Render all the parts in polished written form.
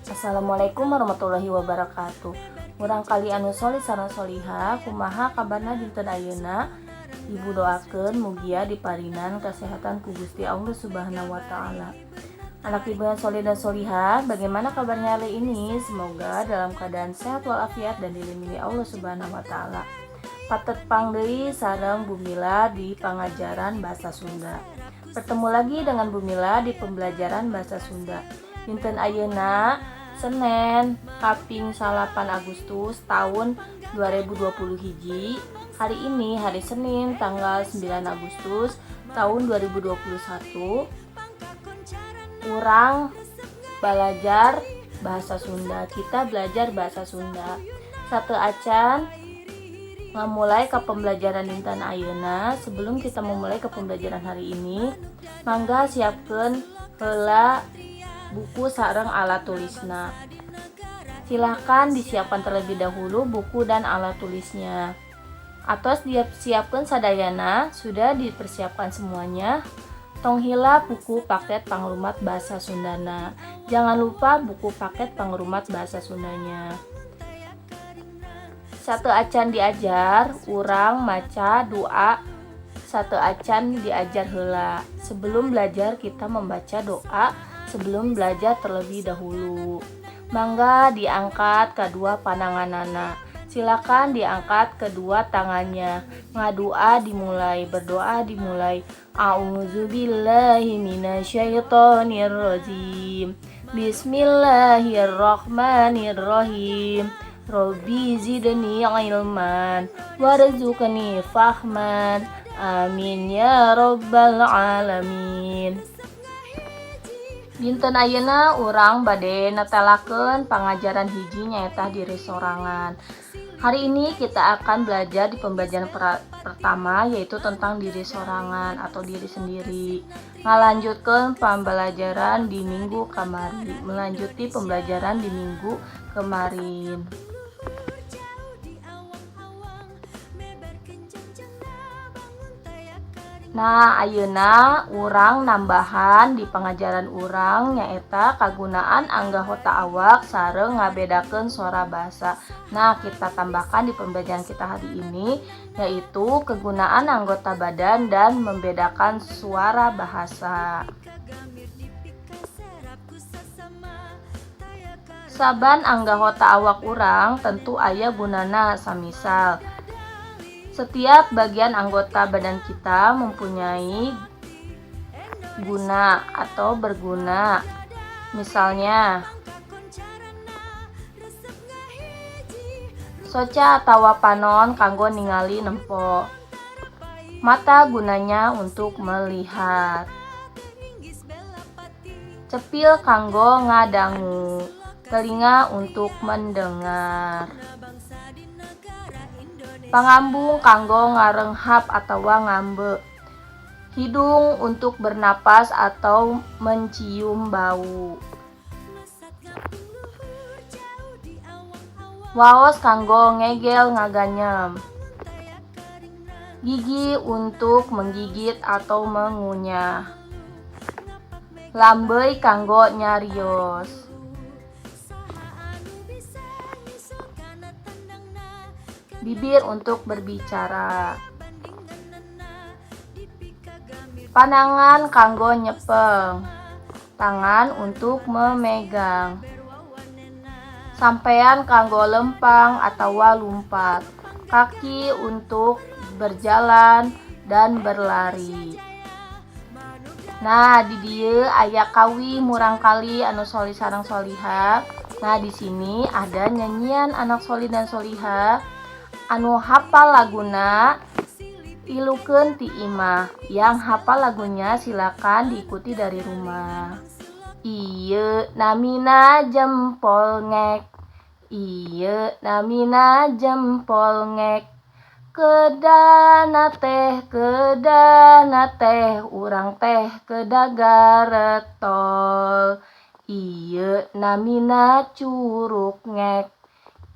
Assalamualaikum warahmatullahi wabarakatuh. Murangkalih anu soleh sareng solihah, kumaha kabarna dinten ayeuna? Ibu doakeun mugia diparinan kesehatan ku Gusti Allah Subhanahu wa Ta'ala. Anak ibu yang soleh dan solihah, bagaimana kabarnya hari ini? Semoga dalam keadaan sehat walafiat dan dilindungi Allah Subhanahu wa Ta'ala. Patepang deui sareng Bu Mila di pangajaran bahasa Sunda. Bertemu lagi dengan Bu Mila di pembelajaran bahasa Sunda. Dinten ayeuna Senin kaping 9 Agustus tahun 2020 hiji. Hari ini hari Senin, tanggal 9 Agustus tahun 2021, urang belajar bahasa Sunda. Kita belajar bahasa Sunda. Sateuacan ngamulai ke pembelajaran dinten ayeuna. Sebelum kita memulai ke pembelajaran hari ini, mangga siapkeun heula buku sareng alat tulisna. Silahkan disiapkan terlebih dahulu buku dan alat tulisnya. Atos disiapkan sadayana? Sudah dipersiapkan semuanya? Tong hilap buku paket pangrumat bahasa Sundana. Jangan lupa buku paket pangrumat bahasa Sundanya. Sateuacan diajar, urang maca doa sateuacan diajar heula. Sebelum belajar, kita membaca doa sebelum belajar terlebih dahulu. Mangga diangkat kedua pananganana. Silakan diangkat kedua tangannya. Ngadua dimulai, berdoa dimulai. A'udzubillahi minasyaitonirrajim. Bismillahirrahmanirrahim. Robbi zidni ilman warzuqni fahman. Amin ya rabbal alamin. Dinten ayeuna urang bade netelakeun pangajaran hiji, nyaeta diri sorangan. Hari ini kita akan belajar di pembelajaran pertama, yaitu tentang diri sorangan atau diri sendiri. Ngalanjutkeun pembelajaran di minggu kamari, melanjuti pembelajaran di minggu kemarin. Nah, ayeuna urang nambahan di pengajaran urang, nyaeta kagunaan anggota awak sareng ngabedakeun suara bahasa. Nah, kita tambahkan di pembelajaran kita hari ini, yaitu kegunaan anggota badan dan membedakan suara bahasa. Saban anggota awak urang tentu aya gunana. Samisal, setiap bagian anggota badan kita mempunyai guna atau berguna. Misalnya, soca atawa panon kanggo ningali nempo. Mata gunanya untuk melihat. Cepil kanggo ngadangu. Telinga untuk mendengar. Pangambung kanggo ngarenghap atawa ngambe. Hidung untuk bernapas atau mencium bau. Waos kanggo ngegel ngaganyem. Gigi untuk menggigit atau mengunyah. Lambey kanggo nyarios. Bibir untuk berbicara. Panangan kanggo nyepeng. Tangan untuk memegang. Sampean kanggo lempang atau lumpat. Kaki untuk berjalan dan berlari. Nah, di dieu aya kawih, murangkalih anu solih sareng solihah. Nah, di sini ada nyanyian, anak solih dan solihah. Anu hafal laguna ilukeun ti imah. Yang hafal lagunya silakan diikuti dari rumah. Ieu namina jempol ngek. Ieu namina jempol ngek. Kedahna teh, kedahna teh, urang teh kedah garetol. Ieu namina curuk ngek.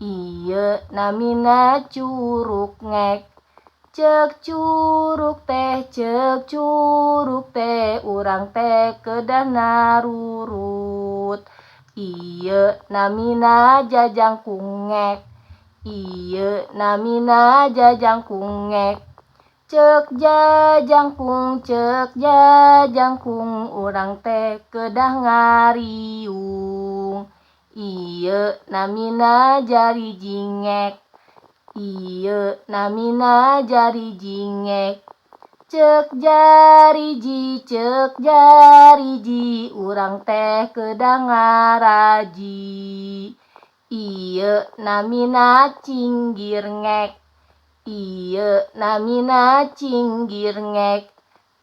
Ieu namina curuk ngek. Cek curuk teh, cek curuk teh, urang teh kedah narurut. Ieu namina jajangkungek. Ieu namina jajangkungek. Ceuk jajangkung, ceuk jajangkung, urang teh kedah ngariung. Ieu namina jari jingek. Ieu namina jari jingek. Ceuk jariji, ceuk jariji, urang teh kedah ngaraji. Ieu namina cinggirngek. Ieu namina cinggirngek.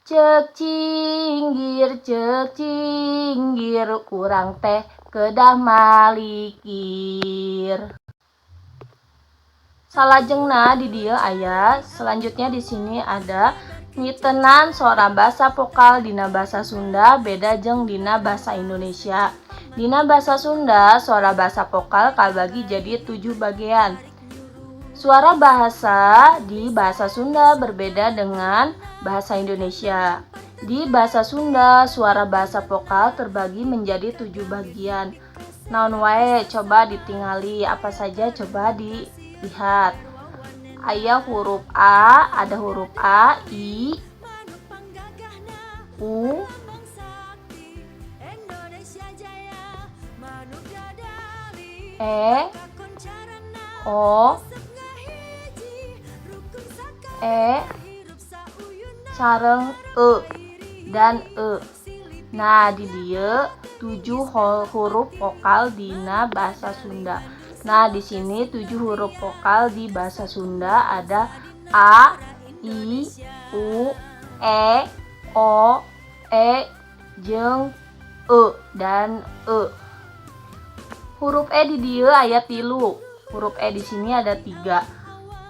Ceuk cinggir, ceuk cinggir, urang teh kedah malikir. Salajengna di dieu aya, selanjutnya di sini ada ngitenan sora basa vokal dina basa Sunda beda jeung dina basa Indonesia. Dina basa Sunda, sora basa vokal kabagi jadi tujuh bagian. Suara bahasa di bahasa Sunda berbeda dengan bahasa Indonesia. Di bahasa Sunda, suara bahasa vokal terbagi menjadi tujuh bagian. Naon wae, coba ditingali, apa saja, coba dilihat. Aya huruf A, ada huruf A, I, U, E, O, E, sareng E, dan E. Nah, di dieu tujuh huruf vokal dina bahasa Sunda. Nah, di sini tujuh huruf vokal di bahasa Sunda ada A, I, U, E, O, E, jeung E dan E. Huruf E di dieu aya tilu. Huruf E di sini ada tiga.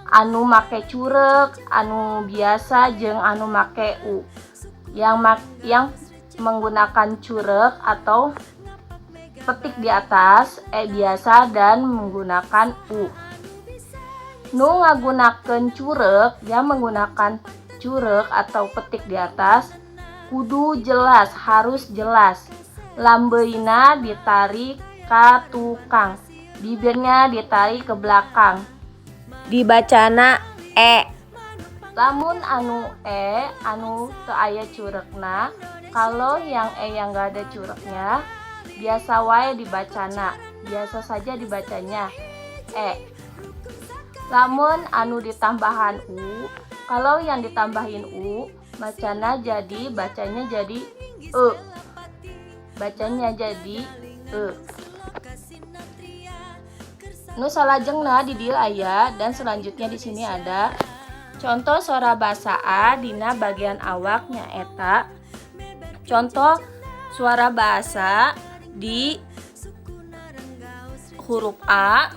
Anu make cureuk, anu biasa, jeung anu make U. Yang menggunakan cureuk atau petik di atas, E biasa, dan menggunakan U. Nu ngagunakeun cureuk, yang menggunakan cureuk atau petik di atas, kudu jelas, harus jelas. Lambeina ditarik ka tukang, bibirnya ditarik ke belakang. Dibacana E. Lamun anu E, anu teu aya cureukna, kalau yang E yang gak ada cureuknya, biasa wae dibacana, biasa saja dibacanya E. Lamun anu ditambahan U, kalau yang ditambahin U, bacanya jadi E. Bacanya jadi E. Nu salajengna di dieu aya, dan selanjutnya di sini ada contoh sora basa A dina bagian awak nyaeta contoh suara bahasa di huruf A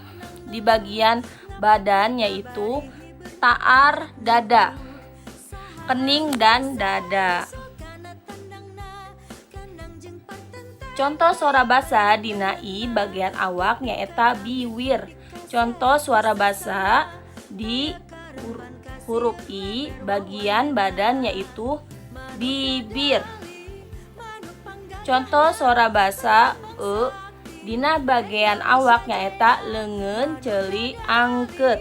di bagian badan, yaitu taar dada, kening dan dada. Contoh suara basa dina I bagian awak nyaeta biwir. Contoh suara basa di huruf I bagian badan yaitu bibir. Contoh suara basa E dina bagian awak nyaeta leungeun, ceuli, angkeut.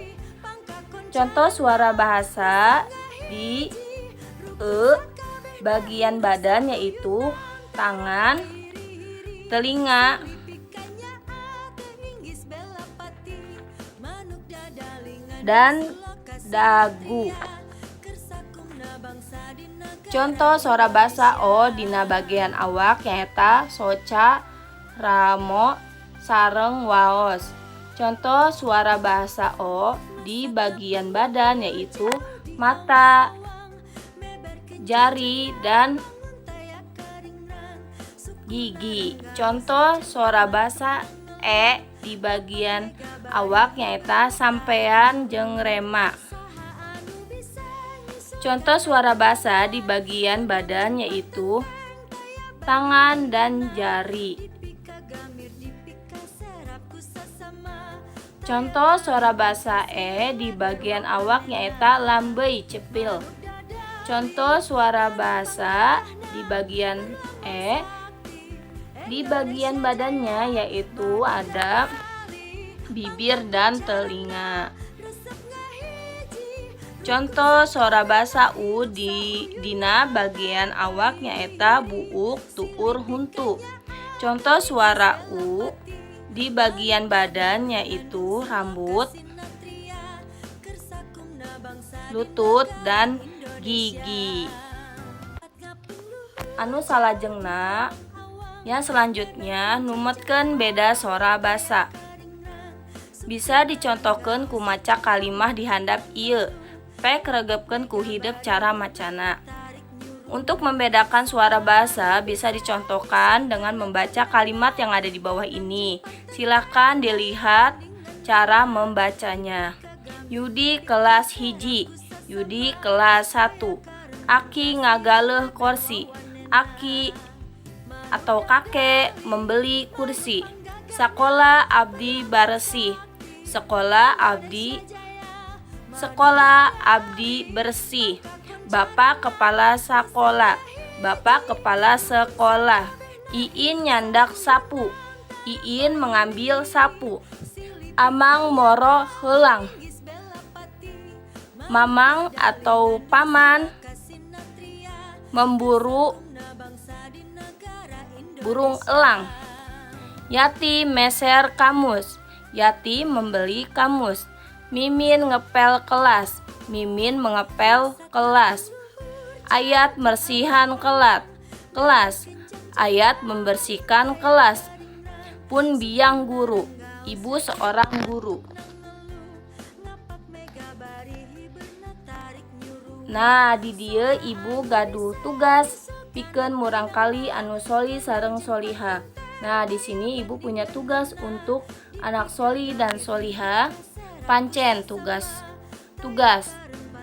Contoh suara bahasa di E bagian badan yaitu tangan, telinga, dan dagu. Contoh suara basa O dina bagian awak nyaeta soca, ramo, sareng waos. Contoh suara bahasa O di bagian badan yaitu mata, jari, dan gigi. Contoh suara bahasa E di bagian awak nyaeta sampean jeung rema. Contoh suara bahasa di bagian badan yaitu tangan dan jari. Contoh suara bahasa E di bagian awak nyaeta lambey cepil. Contoh suara bahasa di bagian E Di bagian badannya yaitu ada bibir dan telinga. Contoh sora basa U di dina bagian awak nyaeta buuk, tuur, huntu. Contoh suara U di bagian badan yaitu rambut, lutut, dan gigi. Anu salajengna, yang selanjutnya, numutkeun beda sora basa. Bisa dicontohkeun ku maca kalimah di handap ieu. Pek regepkeun ku hidep cara macana. Untuk membedakan suara bahasa bisa dicontohkan dengan membaca kalimat yang ada di bawah ini. Silakan dilihat cara membacanya. Yudi kelas 1, Yudi kelas 1. Aki ngagaleuh korsi. Aki atau kakek membeli kursi. Sakola abdi baresih. Sekolah abdi bersih. Bapak kepala sekolah. Bapak kepala sekolah. Iin nyandak sapu. Iin mengambil sapu. Amang moro heulang. Mamang atau paman memburu burung elang. Yati meser kamus. Yati membeli kamus. Mimin ngepel kelas. Mimin mengepel kelas. Ayat mersihan kelat. Kelas. Ayat membersihkan kelas. Pun biang guru. Ibu seorang guru. Nah, di dieu ibu gaduh tugas pikeun murangkali anu soli sareng soliha. Nah, di sini ibu punya tugas untuk anak soli dan soliha. Pancen tugas tugas.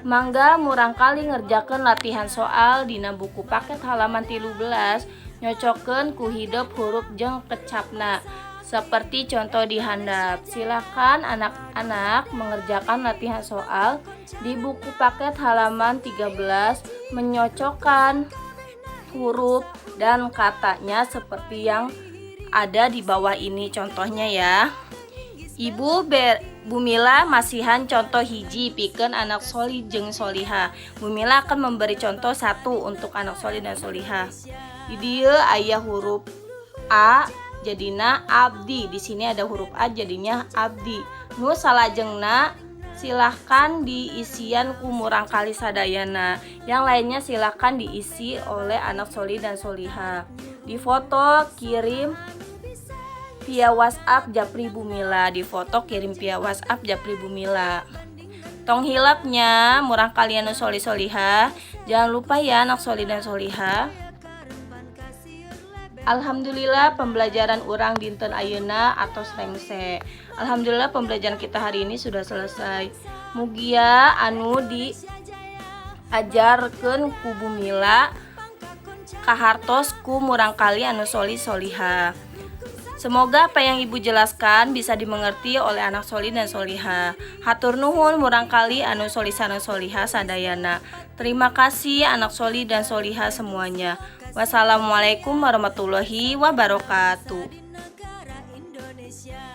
Mangga murangkali ngerjakeun latihan soal dina buku paket halaman 13, nyocokkeun ku hidep huruf jeung kecapna seperti contoh di handap. Silakan anak-anak mengerjakan latihan soal di buku paket halaman 13, menyocokkan huruf dan katanya seperti yang ada di bawah ini contohnya ya. Ibu ber Bu Mila masihan contoh hiji pikeun anak soli jeung soliha. Bu Mila akan memberi contoh satu untuk anak soli dan soliha. Di dieu aya huruf A jadina abdi. Di sini ada huruf A jadinya abdi. Nu salajengna silahkan diisian ku murangkali sadayana. Yang lainnya silahkan diisi oleh anak soli dan soliha. Di foto kirim via WhatsApp Japri Bu Mila. Di foto kirim via WhatsApp Japri Bu Mila. Tong hilap nya murangkali anu soli soliha. Jangan lupa ya, anak soli dan soliha. Alhamdulillah, pembelajaran urang dinten ayeuna atos rengse. Alhamdulillah, pembelajaran kita hari ini sudah selesai. Mugia anu diajarkeun ku Bu Mila kahartos ku murangkali anu soli soliha. Semoga apa yang ibu jelaskan bisa dimengerti oleh anak soli dan soliha. Hatur nuhun murangkali anu soli sareng soliha sadayana. Terima kasih, anak soli dan soliha semuanya. Wassalamualaikum warahmatullahi wabarakatuh. Negara Indonesia.